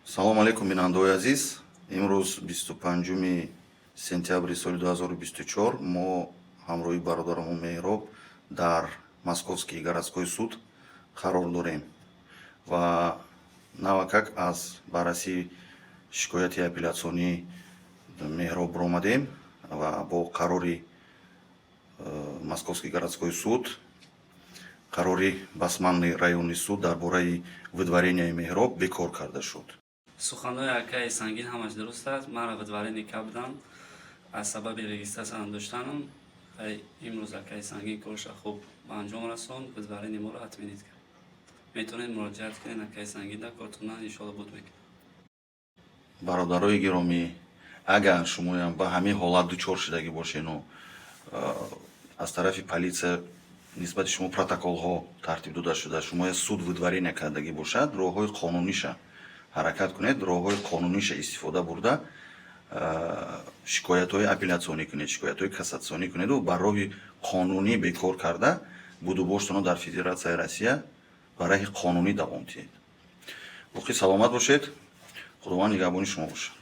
Салому алейкум, бинандаҳои азиз. Имрӯз, 25 сентябри соли 2024, мо ҳамроҳи бародарамон Меҳроб дар Московский городской суд қарор дорем ва навакак аз баррасии шикояти апеллятсионии Меҳроб баромадем ва бо қарори Московский городской суд, қарори Басманный районный суд дар бораи выдворения Меҳроб бекор карда шуд. Суханҳои акаи Сангин ҳамаш дуруст аст. Маро выдворение карданд аз сабаби регистрация надоштанам. Имрӯз акаи Сангин корша хуб ба анҷом расонд, выдворение моро отменить кард. Метавонед муроҷиат кунед акаи Сангин, кортона иншоалло буд мекунад. Бародарои гиромӣ, агар шумоям ба ҳамин ҳолат дучор шудагӣ бошену аз тарафи полиция нисбати шумо протоколҳо тартиб дода шуда, шумоя суд выдворение кардагӣ бошад, роҳҳои қонуниша ҳаракат кунед, роҳҳои қонуниша истифода бурда, шикоятҳои апеллятсионӣ кунед, шикоятҳои кассатсионӣ кунеду ба роҳи қонунӣ бекор карда будубоштонро дар Федератсияи Россия ба раҳи қонунӣ давом диҳед. Боқӣ саломат бошед, Худованд нигаҳбони шумо бошад.